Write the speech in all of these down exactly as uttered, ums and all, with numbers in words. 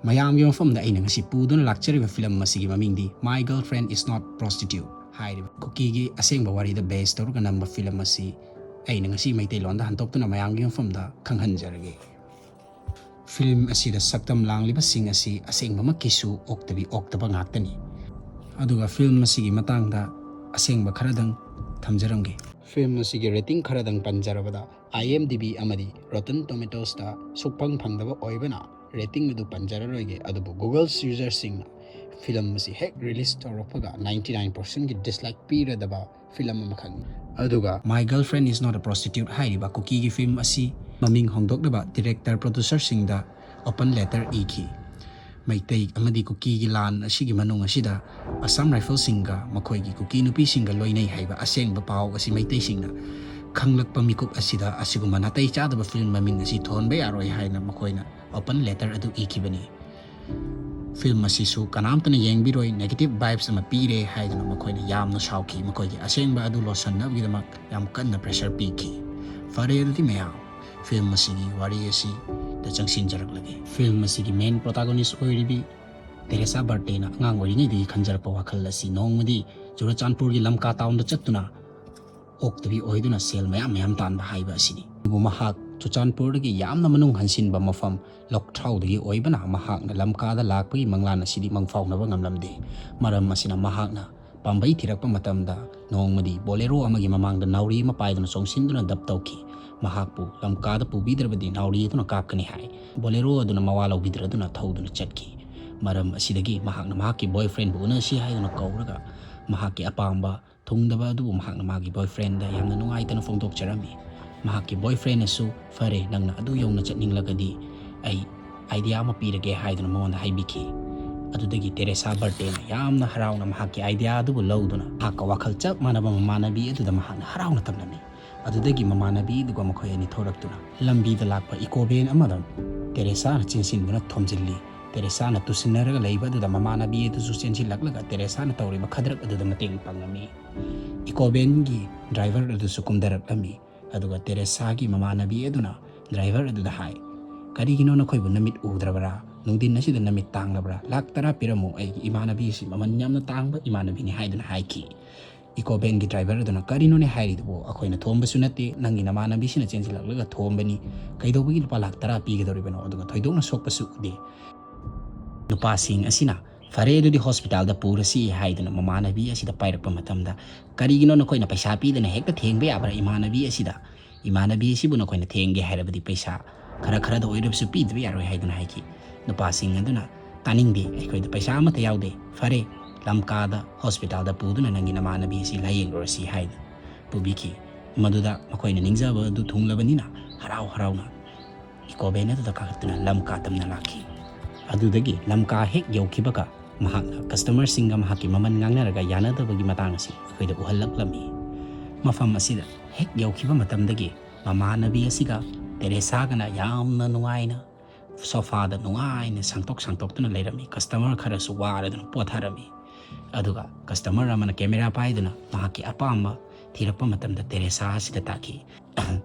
ꯃꯌꯥꯝꯒꯤ ꯃꯐꯝꯗ ꯑꯩꯅ ꯉꯁꯤ ꯄꯨꯗꯨꯅ ꯂꯥꯛꯆꯔꯤꯕ ꯐꯤꯂꯝ ꯑꯁꯤꯒꯤ ꯃꯃꯤꯡꯗꯤ My Girlfriend Is Not Prostitute ꯍꯥꯏꯔꯤꯕ ꯀꯨꯀꯤꯒꯤ ꯑꯁꯦꯡꯕ ꯋꯥꯔꯤꯗ ꯕꯦꯁ ꯇꯧꯔꯒ ꯅꯝꯕ ꯐꯤꯂꯝ ꯑꯁꯤ ꯑꯩꯅ ꯉꯁꯤ ꯃꯩꯇꯩꯂꯣꯟꯗ ꯍꯟꯗꯣꯛꯇꯨꯅ ꯃꯌꯥꯝꯒꯤ ꯃꯐꯝꯗ ꯈꯪꯍꯟꯖꯔꯒꯦ꯫ ꯐꯤꯂꯝ ꯑꯁꯤꯗ ꯁꯛꯇꯝ ꯂꯥꯡꯂꯤꯕꯁꯤꯡ ꯑꯁꯤ ꯑꯁꯦꯡꯕꯃꯛꯀꯤꯁꯨ ꯑꯣꯛꯇꯕꯤ ꯑꯣꯛꯇꯕ ꯉꯥꯛꯇꯅꯤ꯫ ꯑꯗꯨꯒ ꯐꯤꯂꯝ ꯑꯁꯤꯒꯤ ꯃꯇꯥꯡꯗ ꯑꯁꯦꯡꯕ ꯈꯔꯗꯪ ꯊꯝꯖꯔꯝꯒꯦ꯫ ꯐꯤꯂꯝ ꯑꯁꯤꯒꯤ ꯔꯦꯇꯤꯡ ꯈꯔꯗꯪ ꯄꯟꯖꯔꯕꯗ, IMDb ꯑꯃꯗꯤ Rotten Tomatoesꯇ ꯁꯨꯛꯐꯪ ꯐꯪꯗꯕ ꯑꯣꯏꯕꯅ ꯔꯦꯇꯤꯡ ꯑꯗꯨ ꯄꯟꯖꯔꯔꯣꯏꯒꯦ꯫ ꯑꯗꯨꯕꯨ Google userꯁꯤꯡꯅ ꯐꯤꯂꯝ ꯑꯁꯤ ꯍꯦꯛ ꯔꯤꯂꯤꯁ ꯇꯧꯔꯛꯄꯒ ninety nine percentꯒꯤ dislike ꯄꯤꯔꯗꯕ ꯐꯤꯂꯝ ꯑꯃꯈꯛꯅꯤ꯫ ꯑꯗꯨꯒ My Girlfriend Is Not a Prostitute ꯍꯥꯏꯔꯤꯕ ꯀꯨꯀꯤꯒꯤ ꯐꯤꯂꯝ ꯑꯁꯤ ꯃꯃꯤꯡ ꯍꯣꯡꯗꯣꯛꯅꯕ director producerꯁꯤꯡꯗ open letter ꯏꯈꯤ꯫ ꯃꯩꯇꯩ ꯑꯃꯗꯤ ꯀꯨꯀꯤꯒꯤ ꯂꯥꯟ ꯑꯁꯤꯒꯤ ꯃꯅꯨꯡ ꯑꯁꯤꯗ Assam Riflesꯁꯤꯡꯒ ꯃꯈꯣꯏꯒꯤ ꯀꯨꯀꯤ ꯅꯨꯄꯤꯁꯤꯡꯒ ꯂꯣꯏꯅꯩ ꯍꯥꯏꯕ ꯑꯁꯦꯡꯕ ꯄꯥꯎ ꯑꯁꯤ ꯃꯩꯇꯩꯁꯤꯡꯅ ꯈꯪꯂꯛꯄ ꯃꯤꯀꯨꯞ ꯑꯁꯤꯗ ꯑꯁꯤꯒꯨꯝꯕ ꯅꯥꯇꯩ ꯆꯥꯗꯕ ꯐꯤꯂꯝ ꯃꯃꯤꯡ ꯑꯁꯤ ꯊꯣꯟꯕ ꯌꯥꯔꯣꯏ ꯍꯥꯏꯅ ꯃꯈꯣꯏꯅ open letter ꯑꯗꯨ ꯏꯈꯤꯕꯅꯤ꯫ ꯐꯤꯂꯝ ꯑꯁꯤꯁꯨ ꯀꯅꯥꯝꯇꯅ ꯌꯦꯡꯕꯤꯔꯣꯏ, negative vibes ꯑꯃ ꯄꯤꯔꯦ ꯍꯥꯏꯗꯨꯅ ꯃꯈꯣꯏꯅ ꯌꯥꯝꯅ ꯁꯥꯎꯈꯤ꯫ ꯃꯈꯣꯏꯒꯤ ꯑꯁꯦꯡꯕ ꯑꯗꯨ ꯂꯣꯠꯁꯤꯟꯅꯕꯒꯤꯗꯃꯛ ꯌꯥꯝ ꯀꯟꯅ pressure ꯄꯤꯈꯤ꯫ ꯐꯔꯦ, ꯑꯗꯨꯗꯤ ꯃꯌꯥꯝ, ꯐꯤꯂꯝ ꯑꯁꯤꯒꯤ ꯋꯥꯔꯤ ꯑꯁꯤꯗ ꯆꯪꯁꯤꯟꯖꯔꯛꯂꯒꯦ꯫ ꯐꯤꯂꯝ ꯑꯁꯤꯒꯤ main protagonist ꯑꯣꯏꯔꯤꯕꯤ ꯇꯦꯔꯦꯁꯥ ꯕꯔꯇꯦꯅ ꯑꯉꯥꯡ ꯑꯣꯏꯔꯤꯉꯩꯗꯒꯤ ꯈꯟꯖꯔꯛꯄ ꯋꯥꯈꯜ ꯑꯁꯤ ꯅꯣꯡꯃꯗꯤ ꯆꯨꯔꯆꯥꯟꯄꯨꯔꯒꯤ ꯂꯝꯀꯥ townꯗ ꯆꯠꯇꯨꯅ ꯑꯣꯛꯇꯕꯤ ꯑꯣꯏꯗꯨꯅ ꯁꯦꯜ ꯃꯌꯥꯝ ꯃꯌꯥꯝ ꯇꯥꯟꯕ ꯍꯥꯏꯕ ꯑꯁꯤꯅꯤ꯫ ꯑꯗꯨꯕꯨ ꯃꯍꯥꯛ ꯆꯨꯔꯆꯥꯟꯄꯨꯔꯗꯒꯤ ꯌꯥꯝꯅ ꯃꯅꯨꯡ ꯍꯟꯁꯤꯟꯕ ꯃꯐꯝ ꯂꯣꯛꯊ꯭ꯔꯥꯎꯗꯒꯤ ꯑꯣꯏꯕꯅ ꯃꯍꯥꯛꯅ ꯂꯝꯀꯥꯗ ꯂꯥꯛꯄꯒꯤ ꯃꯪꯂꯥꯟ ꯑꯁꯤꯗꯤ ꯃꯪꯐꯥꯎꯅꯕ ꯉꯝꯂꯝꯗꯦ꯫ ꯃꯔꯝ ꯑꯁꯤꯅ ꯃꯍꯥꯛꯅ ꯄꯥꯝꯕꯩ ꯊꯤꯔꯛꯄ ꯃꯇꯝꯗ ꯅꯣꯡꯃꯗꯤ Bolero ꯑꯃꯒꯤ ꯃꯃꯥꯡꯗ ꯅꯥꯎꯔꯤ ꯑꯃ ꯄꯥꯏꯗꯨꯅ ꯆꯣꯡꯁꯤꯟꯗꯨꯅ ꯗꯞ ꯇꯧꯈꯤ꯫ ꯃꯍꯥꯛꯄꯨ ꯂꯝꯀꯥꯗ ꯄꯨꯕꯤꯗ꯭ꯔꯕꯗꯤ ꯅꯥꯎꯔꯤ ꯑꯗꯨꯅ ꯀꯥꯞꯀꯅꯤ ꯍꯥꯏ꯫ Bolero ꯑꯗꯨꯅ ꯃꯋꯥ ꯂꯧꯕꯤꯗ꯭ꯔꯗꯨꯅ ꯊꯧꯗꯨꯅ ꯆꯠꯈꯤ꯫ ꯃꯔꯝ ꯑꯁꯤꯗꯒꯤ ꯃꯍꯥꯛꯅ ꯃꯍꯥꯛꯀꯤ boyfriendꯕꯨ ꯎꯅꯁꯤ ꯍꯥꯏꯗꯨꯅ ꯀꯧꯔꯒ ꯃꯍꯥꯛꯀꯤ ꯑꯄꯥꯝꯕ ꯊꯨꯡꯗꯕ ꯑꯗꯨꯕꯨ ꯃꯍꯥꯛꯅ ꯃꯥꯒꯤ boyfriendꯗ ꯌꯥꯝꯅ ꯅꯨꯡꯉꯥꯏꯇꯅ ꯐꯣꯡꯗꯣꯛꯆꯔꯝꯃꯤ꯫ ꯃꯍꯥꯛꯀꯤ boyfriendꯅꯁꯨ, "ꯐꯔꯦ, ꯅꯪꯅ ꯑꯗꯨ ꯌꯧꯅ ꯆꯠꯅꯤꯡꯂꯒꯗꯤ ꯑꯩ idea ꯑꯃ ꯄꯤꯔꯒꯦ" ꯍꯥꯏꯗꯨꯅ ꯃꯉꯣꯟꯗ ꯍꯥꯏꯕꯤꯈꯤ꯫ ꯑꯗꯨꯗꯒꯤ ꯇꯦꯔꯦꯁꯥ ꯕꯔꯇꯦꯅ ꯌꯥꯝꯅ ꯍꯔꯥꯎꯅ ꯃꯍꯥꯛꯀꯤ idea ꯑꯗꯨꯕꯨ ꯂꯧꯗꯨꯅ ꯃꯍꯥꯛꯀ ꯋꯥꯈꯜ ꯆꯞ ꯃꯥꯟꯅꯕ ꯃꯃꯥꯟꯅꯕꯤ ꯑꯗꯨꯗ ꯃꯍꯥꯛꯅ ꯍꯔꯥꯎꯅ ꯇꯝꯂꯝꯃꯤ꯫ ꯑꯗꯨꯗꯒꯤ ꯃꯃꯥꯟꯅꯕꯤ ꯑꯗꯨꯒ ꯃꯈꯣꯏ ꯑꯅꯤ ꯊꯣꯔꯛꯇꯨꯅ ꯂꯝꯕꯤꯗ ꯂꯥꯛꯄ eco van ꯑꯃꯗ ꯇꯦꯔꯦꯁꯥꯅ ꯆꯦꯟꯁꯤꯟꯗꯨꯅ ꯊꯣꯝꯖꯤꯜꯂꯤ꯫ ꯇꯦꯔꯦꯁꯥꯅ ꯇꯨꯁꯤꯟꯅꯔꯒ ꯂꯩꯕ ꯑꯗꯨꯗ ꯃꯃꯥꯟꯅꯕꯤ ꯑꯗꯨꯁꯨ ꯆꯦꯟꯁꯤꯜꯂꯛꯂꯒ ꯇꯦꯔꯦꯁꯥꯅ ꯇꯧꯔꯤꯕ ꯈꯗ꯭ꯔꯛ ꯑꯗꯨꯗ ꯃꯇꯦꯡ ꯄꯥꯡꯂꯝꯃꯤ꯫ Eco vanꯒꯤ driver ꯑꯗꯨꯁꯨ ꯀꯨꯝꯊꯔꯛꯂꯝꯃꯤ꯫ ꯑꯗꯨꯒ ꯇꯦꯔꯦꯁꯥꯒꯤ ꯃꯃꯥꯟꯅꯕꯤ ꯑꯗꯨꯅ driver ꯑꯗꯨꯗ ꯍꯥꯏ, "ꯀꯔꯤꯒꯤꯅꯣ ꯅꯈꯣꯏꯕꯨ ꯅꯃꯤꯠ ꯎꯗ꯭ꯔꯕꯔꯥ? ꯅꯨꯡꯊꯤꯟ ꯑꯁꯤꯗ ꯅꯃꯤꯠ ꯇꯥꯡꯂꯕ꯭ꯔꯥ? ꯂꯥꯛ ꯇꯔꯥ ꯄꯤꯔꯝꯃꯨ, ꯑꯩꯒꯤ ꯏꯃꯥꯟꯅꯕꯤ ꯑꯁꯤ ꯃꯃꯜ ꯌꯥꯝꯅ ꯇꯥꯡꯕ ꯏꯃꯥꯟꯅꯕꯤꯅꯤ" ꯍꯥꯏꯗꯨꯅ ꯍꯥꯏꯈꯤ꯫ ꯏꯀꯣ ꯚꯦꯟꯒꯤ ꯗ꯭ꯔꯥꯏꯚꯔ ꯑꯗꯨꯅ, "ꯀꯔꯤꯅꯣꯅꯦ ꯍꯥꯏꯔꯤꯗꯨꯕꯨ? ꯑꯩꯈꯣꯏꯅ ꯊꯣꯝꯕꯁꯨ ꯅꯠꯇꯦ, ꯅꯪꯒꯤ ꯅꯃꯥꯟꯅꯕꯤꯁꯤꯅ ꯆꯦꯟꯁꯤꯜꯂꯛꯂꯒ ꯊꯣꯝꯕꯅꯤ꯫ ꯀꯩꯗꯧꯕꯒꯤ ꯂꯨꯄꯥ ꯂꯥꯛ ꯇꯔꯥ ꯄꯤꯒꯗꯧꯔꯤꯕꯅꯣ? ꯑꯗꯨꯒ ꯊꯣꯏꯗꯣꯛꯅ ꯁꯣꯛꯄꯁꯨ ꯎꯗꯦ"꯫ ꯅꯨꯄꯥꯁꯤꯡ ꯑꯁꯤꯅ, "ꯐꯔꯦ, ꯑꯗꯨꯗꯤ ꯍꯣꯁꯄꯤꯇꯥꯜꯗ ꯄꯨꯔꯁꯤ" ꯍꯥꯏꯗꯨꯅ ꯃꯃꯥꯟꯅꯕꯤ ꯑꯁꯤꯗ ꯄꯥꯏꯔꯛꯄ ꯃꯇꯝꯗ, "ꯀꯔꯤꯒꯤꯅꯣ ꯅꯈꯣꯏꯅ ꯄꯩꯁꯥ ꯄꯤꯗꯅ ꯍꯦꯛꯇ ꯊꯦꯡꯕ ꯌꯥꯕ꯭ꯔꯥ ꯏꯃꯥꯟꯅꯕꯤ ꯑꯁꯤꯗ? ꯏꯃꯥꯟꯅꯕꯤ ꯑꯁꯤꯕꯨ ꯅꯈꯣꯏꯅ ꯊꯦꯡꯒꯦ ꯍꯥꯏꯔꯕꯗꯤ ꯄꯩꯁꯥ ꯈꯔ ꯈꯔꯗ ꯑꯣꯏꯔꯕꯁꯨ ꯄꯤꯗꯕ ꯌꯥꯔꯣꯏ" ꯍꯥꯏꯗꯨꯅ ꯍꯥꯏꯈꯤ꯫ ꯅꯨꯄꯥꯁꯤꯡ ꯑꯗꯨꯅ, "ꯇꯥꯅꯤꯡꯗꯦ, ꯑꯩꯈꯣꯏꯗ ꯄꯩꯁꯥ ꯑꯃꯠꯇ ꯌꯥꯎꯗꯦ꯫ ꯐꯔꯦ, ꯂꯝꯀꯥꯗ ꯍꯣꯁꯄꯤꯇꯥꯜꯗ ꯄꯨꯗꯨꯅ ꯅꯪꯒꯤ ꯅꯃꯥꯟꯅꯕꯤ ꯑꯁꯤ ꯂꯥꯌꯦꯡꯂꯨꯔꯁꯤ" ꯍꯥꯏꯅ ꯄꯨꯕꯤꯈꯤ꯫ ꯃꯗꯨꯗ ꯃꯈꯣꯏꯅ ꯅꯤꯡꯖꯕ ꯑꯗꯨ ꯊꯨꯡꯂꯕꯅꯤꯅ ꯍꯔꯥꯎ ꯍꯔꯥꯎꯅ ꯏꯀꯣ ꯚꯦꯟ ꯑꯗꯨꯗ ꯀꯥꯈꯠꯇꯨꯅ ꯂꯝꯀꯥ ꯇꯝꯅ ꯂꯥꯛꯈꯤ꯫ ꯑꯗꯨꯗꯒꯤ ꯂꯝꯀꯥ ꯍꯦꯛ ꯌꯧꯈꯤꯕꯒ ꯃꯍꯥꯛꯅ ꯀꯁꯇꯃꯔꯁꯤꯡꯒ ꯃꯍꯥꯛꯀꯤ ꯃꯃꯜ ꯉꯥꯡꯅꯔꯒ ꯌꯥꯅꯗꯕꯒꯤ ꯃꯇꯥꯡ ꯑꯁꯤ ꯑꯩꯈꯣꯏꯗ ꯎꯍꯜꯂꯛꯂꯝꯃꯤ꯫ ꯃꯐꯝ ꯑꯁꯤꯗ ꯍꯦꯛ ꯌꯧꯈꯤꯕ ꯃꯇꯝꯗꯒꯤ ꯃꯃꯥꯟꯅꯕꯤ ꯑꯁꯤꯒ ꯇꯦꯔꯦꯁꯥꯒꯅ ꯌꯥꯝꯅ ꯅꯨꯡꯉꯥꯏꯅ ꯁꯣꯐꯥꯗ ꯅꯨꯡꯉꯥꯏꯅ ꯁꯥꯡꯇꯣꯛ ꯁꯥꯡꯇꯣꯛꯇꯨꯅ ꯂꯩꯔꯝꯃꯤ꯫ ꯀꯁꯇꯃꯔ ꯈꯔꯁꯨ ꯋꯥꯔꯗꯨꯅ ꯄꯣꯊꯥꯔꯝꯃꯤ꯫ ꯑꯗꯨꯒ ꯀꯁꯇꯃꯔ ꯑꯃꯅ ꯀꯦꯃꯦꯔꯥ ꯄꯥꯏꯗꯨꯅ ꯃꯍꯥꯛꯀꯤ ꯑꯄꯥꯝꯕ ꯊꯤꯔꯛꯄ ꯃꯇꯝꯗ ꯇꯦꯔꯦꯁꯥ ꯑꯁꯤꯗ ꯇꯥꯈꯤ꯫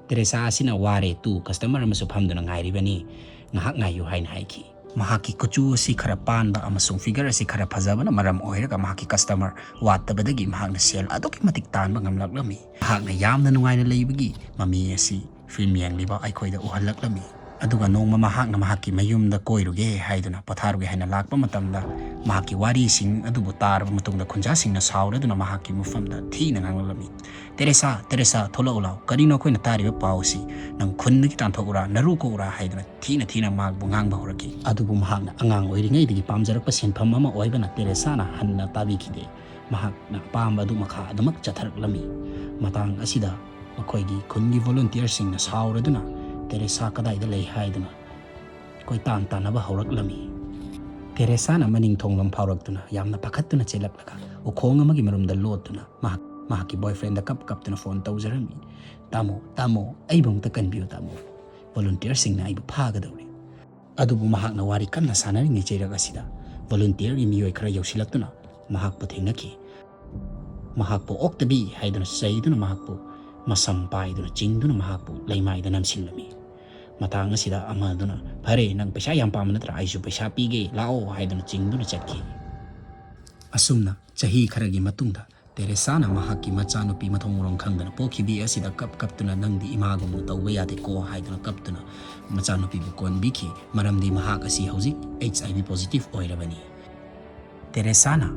ꯇꯦꯔꯦꯁꯥ ꯑꯁꯤꯅ, "ꯋꯥꯔꯦ ꯇꯨ, ꯀꯁꯇꯃꯔ ꯑꯃꯁꯨ ꯐꯝꯗꯨꯅ ꯉꯥꯏꯔꯤꯕꯅꯤ, ꯉꯥꯏꯍꯥꯛ ꯉꯥꯏꯌꯨ" ꯍꯥꯏꯅ ꯍꯥꯏꯈꯤ꯫ ꯃꯍꯥꯛꯀꯤ ꯀꯨꯆꯨ ꯑꯁꯤ ꯈꯔ ꯄꯥꯟꯕ ꯑꯃꯁꯨꯡ ꯐꯤꯒꯔ ꯑꯁꯤ ꯈꯔ ꯐꯖꯕꯅ ꯃꯔꯝ ꯑꯣꯏꯔꯒ ꯃꯍꯥꯛꯀꯤ ꯀꯁꯇꯃꯔ ꯋꯥꯠꯇꯕꯗꯒꯤ ꯃꯍꯥꯛꯅ ꯁꯦꯜ ꯑꯗꯨꯛꯀꯤ ꯃꯇꯤꯛ ꯇꯥꯟꯕ ꯉꯝꯂꯛꯂꯝꯃꯤ꯫ ꯃꯍꯥꯛꯅ ꯌꯥꯝꯅ ꯅꯨꯡꯉꯥꯏꯅ ꯂꯩꯕꯒꯤ ꯃꯃꯤ ꯑꯁꯤ ꯐꯤꯜꯝ ꯌꯦꯡꯂꯤꯕ ꯑꯩꯈꯣꯏꯗ ꯎꯍꯜꯂꯛꯂꯝꯃꯤ꯫ ꯑꯗꯨꯒ ꯅꯣꯡꯃ ꯃꯍꯥꯛꯅ ꯃꯍꯥꯛꯀꯤ ꯃꯌꯨꯝꯗ ꯀꯣꯏꯔꯨꯒꯦ ꯍꯥꯏꯗꯨꯅ, ꯄꯣꯊꯥꯔꯨꯒꯦ ꯍꯥꯏꯅ ꯂꯥꯛꯄ ꯃꯇꯝꯗ, ꯃꯍꯥꯛꯀꯤ ꯋꯥꯔꯤꯁꯤꯡ ꯑꯗꯨꯕꯨ ꯇꯥꯔꯕ ꯃꯇꯨꯡꯗ ꯈꯨꯟꯖꯥꯁꯤꯡꯅ ꯁꯥꯎꯔꯗꯨꯅ ꯃꯍꯥꯛꯀꯤ ꯃꯐꯝꯗ ꯊꯤꯅ ꯉꯥꯡꯂꯛꯂꯝꯃꯤ꯫ "ꯇꯦꯔꯦꯁꯥ, ꯇꯦꯔꯦꯁꯥ, ꯊꯣꯛꯂꯛꯎ ꯂꯥꯎ꯫ ꯀꯔꯤꯅꯣ ꯑꯩꯈꯣꯏꯅ ꯇꯥꯔꯤꯕ ꯄꯥꯎꯁꯤ? ꯅꯪ ꯈꯨꯟꯗꯒꯤ ꯇꯥꯟꯊꯣꯛꯎꯔꯥ, ꯅꯔꯨ ꯀꯣꯛꯎꯔꯥ?" ꯍꯥꯏꯗꯨꯅ ꯊꯤꯅ ꯊꯤꯅ ꯃꯍꯥꯛꯄꯨ ꯉꯥꯡꯕ ꯍꯧꯔꯛꯈꯤ꯫ ꯑꯗꯨꯕꯨ ꯃꯍꯥꯛꯅ ꯑꯉꯥꯡ ꯑꯣꯏꯔꯤꯉꯩꯗꯒꯤ ꯄꯥꯝꯖꯔꯛꯄ ꯁꯤꯟꯐꯝ ꯑꯃ ꯑꯣꯏꯕꯅ ꯇꯦꯔꯦꯁꯥꯅ ꯍꯟꯅ ꯇꯥꯕꯤꯈꯤꯗꯦ꯫ ꯃꯍꯥꯛꯅ ꯑꯄꯥꯝꯕ ꯑꯗꯨ ꯃꯈꯥ ꯑꯗꯨꯃꯛ ꯆꯠꯊꯔꯛꯂꯝꯃꯤ꯫ ꯃꯇꯥꯡ ꯑꯁꯤꯗ ꯃꯈꯣꯏꯒꯤ ꯈꯨꯟꯒꯤ ꯚꯣꯂꯨꯟꯇꯤꯌꯔꯁꯤꯡꯅ ꯁꯥꯎꯔꯗꯨꯅ ꯇꯦꯔꯦꯁꯥ ꯀꯗꯥꯏꯗ ꯂꯩ ꯍꯥꯏꯗꯨꯅ ꯀꯣꯏꯇꯥꯟ ꯇꯥꯟꯅꯕ ꯍꯧꯔꯛꯂꯝꯃꯤ꯫ ꯇꯦꯔꯦꯁꯥꯅ ꯃꯅꯤꯡ ꯊꯣꯡꯂꯣꯝ ꯐꯥꯎꯔꯛꯇꯨꯅ ꯌꯥꯝꯅ ꯄꯥꯈꯠꯇꯨꯅ ꯆꯦꯜꯂꯛꯂꯒ ꯎꯈꯣꯡ ꯑꯃꯒꯤ ꯃꯔꯨꯝꯗ ꯂꯣꯠꯇꯨꯅ ꯃꯍꯥꯛ, ꯃꯍꯥꯛꯀꯤ ꯕꯣꯏꯐ꯭ꯔꯦꯟꯗ ꯀꯞ ꯀꯞꯇꯨꯅ ꯐꯣꯟ ꯇꯧꯖꯔꯝꯃꯤ꯫ "ꯇꯥꯃꯣ, ꯇꯥꯃꯣ, ꯑꯩꯕꯨ ꯑꯃꯨꯛꯇ ꯀꯟꯕꯤꯌꯨ ꯇꯥꯃꯣ꯫ ꯚꯣꯂꯨꯟꯇꯤꯌꯔꯁꯤꯡꯅ ꯑꯩꯕꯨ ꯐꯥꯒꯗꯧꯔꯦ"꯫ ꯑꯗꯨꯕꯨ ꯃꯍꯥꯛꯅ ꯋꯥꯔꯤ ꯀꯟꯅ ꯁꯥꯟꯅꯔꯤꯉꯩ ꯆꯩꯔꯛ ꯑꯁꯤꯗ ꯚꯣꯂꯨꯟꯇꯤꯌꯔꯒꯤ ꯃꯤꯑꯣꯏ ꯈꯔ ꯌꯧꯁꯤꯜꯂꯛꯇꯨꯅ ꯃꯍꯥꯛꯄꯨ ꯊꯦꯡꯅꯈꯤ꯫ ꯃꯍꯥꯛꯄꯨ "ꯑꯣꯛꯇꯕꯤ" ꯍꯥꯏꯗꯨꯅ ꯆꯩꯗꯨꯅ ꯃꯍꯥꯛꯄꯨ ꯃꯁꯝ ꯄꯥꯏꯗꯨꯅ ꯆꯤꯡꯗꯨꯅ ꯃꯍꯥꯛꯄꯨ ꯂꯩꯃꯥꯏꯗ ꯅꯝꯁꯤꯜꯂꯝꯃꯤ꯫ ꯃꯇꯥꯡ ꯑꯁꯤꯗ ꯑꯃꯗꯨꯅ, "ꯐꯔꯦ, ꯅꯪ ꯄꯩꯁꯥ ꯌꯥꯝ ꯄꯥꯝꯕ ꯅꯠꯇ꯭ꯔꯥ? ꯑꯩꯁꯨ ꯄꯩꯁꯥ ꯄꯤꯒꯦ, ꯂꯥꯛꯑꯣ" ꯍꯥꯏꯗꯨꯅ ꯆꯤꯡꯗꯨꯅ ꯆꯠꯈꯤ꯫ ꯑꯁꯨꯝꯅ ꯆꯍꯤ ꯈꯔꯒꯤ ꯃꯇꯨꯡꯗ ꯇꯦꯔꯦꯁꯥꯅ ꯃꯍꯥꯛꯀꯤ ꯃꯆꯥꯅꯨꯄꯤ ꯃꯊꯣꯡ ꯃꯔꯣꯡ ꯈꯪꯗꯅ ꯄꯣꯛꯈꯤꯕꯤ ꯑꯁꯤꯗ ꯀꯞ ꯀꯞꯇꯨꯅ, "ꯅꯪꯗꯤ ꯏꯃꯥꯒꯨꯝꯅ ꯇꯧꯕ ꯌꯥꯗꯦꯀꯣ" ꯍꯥꯏꯗꯨꯅ ꯀꯞꯇꯨꯅ ꯃꯆꯥꯅꯨꯄꯤꯕꯨ ꯀꯣꯟꯕꯤꯈꯤ, ꯃꯔꯝꯗꯤ ꯃꯍꯥꯛ ꯑꯁꯤ ꯍꯧꯖꯤꯛ H I V positive ꯑꯣꯏꯔꯕꯅꯤ꯫ ꯇꯦꯔꯦꯁꯥꯅ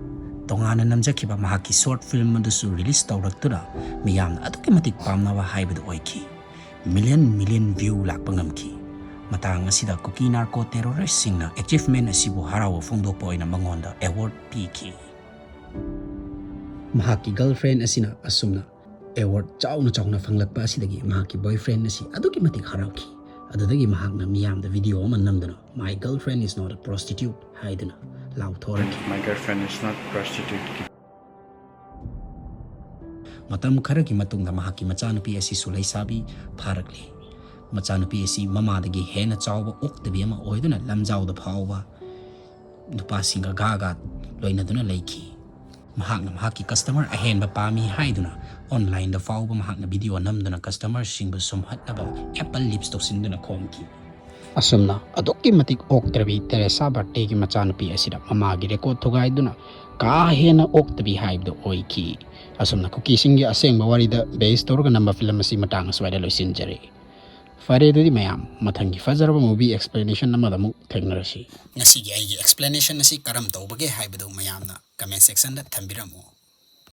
ꯇꯣꯉꯥꯟꯅ ꯅꯝꯖꯈꯤꯕ ꯃꯍꯥꯛꯀꯤ short film ꯑꯗꯨꯁꯨ release ꯇꯧꯔꯛꯇꯨꯅ ꯃꯤꯌꯥꯝꯅ ꯑꯗꯨꯛꯀꯤ ꯃꯇꯤꯛ ꯄꯥꯝꯅꯕ ꯍꯥꯏꯕꯗꯨ ꯑꯣꯏꯈꯤ꯫ Million million view ꯂꯥꯛꯄ ꯉꯝꯈꯤ꯫ ꯃꯇꯥꯡ ꯑꯁꯤꯗ ꯀꯨꯀꯤ narco terrorist ꯁꯤꯡꯅ achievement ꯑꯁꯤꯕꯨ ꯍꯔꯥꯎꯕ ꯐꯣꯡꯗꯣꯛꯄ ꯑꯣꯏꯅ ꯃꯉꯣꯟꯗ award ꯄꯤꯈꯤ꯫ ꯃꯍꯥꯛꯀꯤ girlfriend ꯑꯁꯤꯅ ꯑꯁꯨꯝꯅ award ꯆꯥꯎꯅ ꯆꯥꯎꯅ ꯐꯪꯂꯛꯄ ꯑꯁꯤꯗꯒꯤ ꯃꯍꯥꯛꯀꯤ boyfriend ꯑꯁꯤ ꯑꯗꯨꯛꯀꯤ ꯃꯇꯤꯛ ꯍꯔꯥꯎꯈꯤ꯫ ꯑꯗꯨꯗꯒꯤ ꯃꯍꯥꯛꯅ ꯃꯤꯌꯥꯝꯗ video ꯑꯃ ꯅꯝꯗꯨꯅ "My girlfriend is not a prostitute" ꯍꯥꯏꯗꯨꯅ ꯂꯥꯎꯊꯣꯔꯛꯈꯤ꯫ My girlfriend is not prostitute. ꯃꯇꯝ ꯈꯔꯒꯤ ꯃꯇꯨꯡꯗ ꯃꯍꯥꯛꯀꯤ ꯃꯆꯥꯅꯨꯄꯤ ꯑꯁꯤꯁꯨ ꯂꯩꯁꯥꯕꯤ ꯐꯥꯔꯛꯂꯤ꯫ ꯃꯆꯥꯅꯨꯄꯤ ꯑꯁꯤ ꯃꯃꯥꯗꯒꯤ ꯍꯦꯟꯅ ꯆꯥꯎꯕ ꯑꯣꯛꯇꯕꯤ ꯑꯃ ꯑꯣꯏꯗꯨꯅ ꯂꯝꯖꯥꯎꯗ ꯐꯥꯎꯕ ꯅꯨꯄꯥꯁꯤꯡꯒ ꯒꯥꯒ ꯂꯣꯏꯅꯗꯨꯅ ꯂꯩꯈꯤ꯫ ꯃꯍꯥꯛꯅ ꯃꯍꯥꯛꯀꯤ customer ꯑꯍꯦꯟꯕ ꯄꯥꯝꯃꯤ ꯍꯥꯏꯗꯨꯅ online ꯗ ꯐꯥꯎꯕ ꯃꯍꯥꯛꯅ video ꯅꯝꯗꯨꯅ customer ꯁꯤꯡꯕꯨ ꯁꯨꯝꯍꯠꯅꯕ apple lips ꯇꯧꯁꯤꯟꯗꯨꯅ ꯈꯣꯝꯈꯤ꯫ ꯑꯁꯨꯝꯅ ꯑꯗꯨꯛꯀꯤ ꯃꯇꯤꯛ ꯑꯣꯛꯇ꯭ꯔꯕꯤ ꯇꯦꯔꯦꯁꯥ ꯕꯥꯔꯇꯦꯒꯤ ꯃꯆꯥꯅꯨꯄꯤ ꯑꯁꯤꯗ ꯃꯃꯥꯒꯤ record ꯊꯨꯒꯥꯏꯗꯨꯅ ꯀꯥ ꯍꯦꯟꯅ ꯑꯣꯛꯇꯕꯤ ꯍꯥꯏꯕꯗꯨ ꯑꯣꯏꯈꯤ꯫ ꯑꯁꯨꯝꯅ ꯀꯨꯀꯤꯁꯤꯡꯒꯤ ꯑꯁꯦꯡꯕ ꯋꯥꯔꯤꯗ base ꯇꯧꯔꯒ ꯅꯝꯕ film ꯑꯁꯤ ꯃꯇꯥꯡ ꯑꯁ꯭ꯋꯥꯏꯗ ꯂꯣꯏꯁꯤꯟꯖꯔꯦ꯫ ꯐꯔꯦ, ꯑꯗꯨꯗꯤ ꯃꯌꯥꯝ, ꯃꯊꯪꯒꯤ ꯐꯖꯔꯕ movie explanation ꯑꯃꯗ ꯑꯃꯨꯛ ꯊꯦꯡꯅꯔꯁꯤ꯫ ꯉꯁꯤꯒꯤ ꯑꯩꯒꯤ explanation ꯑꯁꯤ ꯀꯔꯝ ꯇꯧꯕꯒꯦ ꯍꯥꯏꯕꯗꯨ ꯃꯌꯥꯝꯅ comment section ꯗ ꯊꯝꯕꯤꯔꯝꯃꯨ꯫